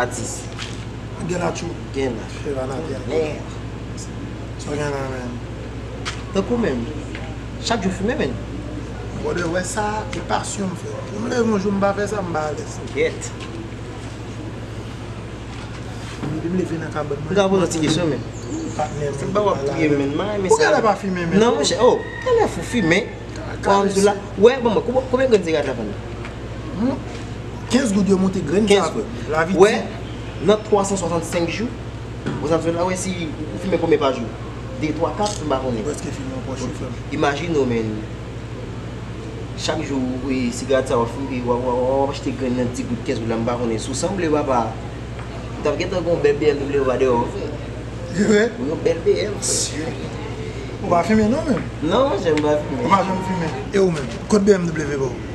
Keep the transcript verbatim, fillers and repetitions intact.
Atis. Gen la tjou. Gen la. Fè la nan tè. Mè. Sa w gen la, menm? Tankou menm. Chak jou fimen, menm. Brother, wè sa, e pasyon m, frè. Pou m leve yon jou, m pa fè sa, m pa alèz. Gyèt. Depi m leve nan kabann mwen. M ka poze yon ti kesyon, menm. Patnè, menm. Se pa w ap touye m, menm. M pa renmen sa. Ou genlè pa fimen, menm. Non, monchè, oh, genlè fou fimen. Kòm di w la, wè, bon, bon, konbyen, konbyen grenn sigarèt la vann? Hmm? Kenz goud yo monte grenn sa, frè. Lavi di. Wè, nan twa san swasannsenk jou, ou sa la, wè, si ou fimen konbyen pa jou? De, twa, kat, m pa konnen. Ou prèske fimen yon pòch, wi, frè m. Imajine w, menm. Chak jou, wi, sigarèt sa, w ap fimen, w ap, w ap, w ap achte grenn nan di goud, kenz goud la, m pa konnen. Si w sanble, papa, ou t ap gentan gen yon bèl B M W pa dèyè w, frè. Vre? Wi, yon bèl B M, frè. Ou pa fimen non, menm? Non, monchè, m pa fimen. Ou pa janm fimen. E ou menm? Kot B M W pa w?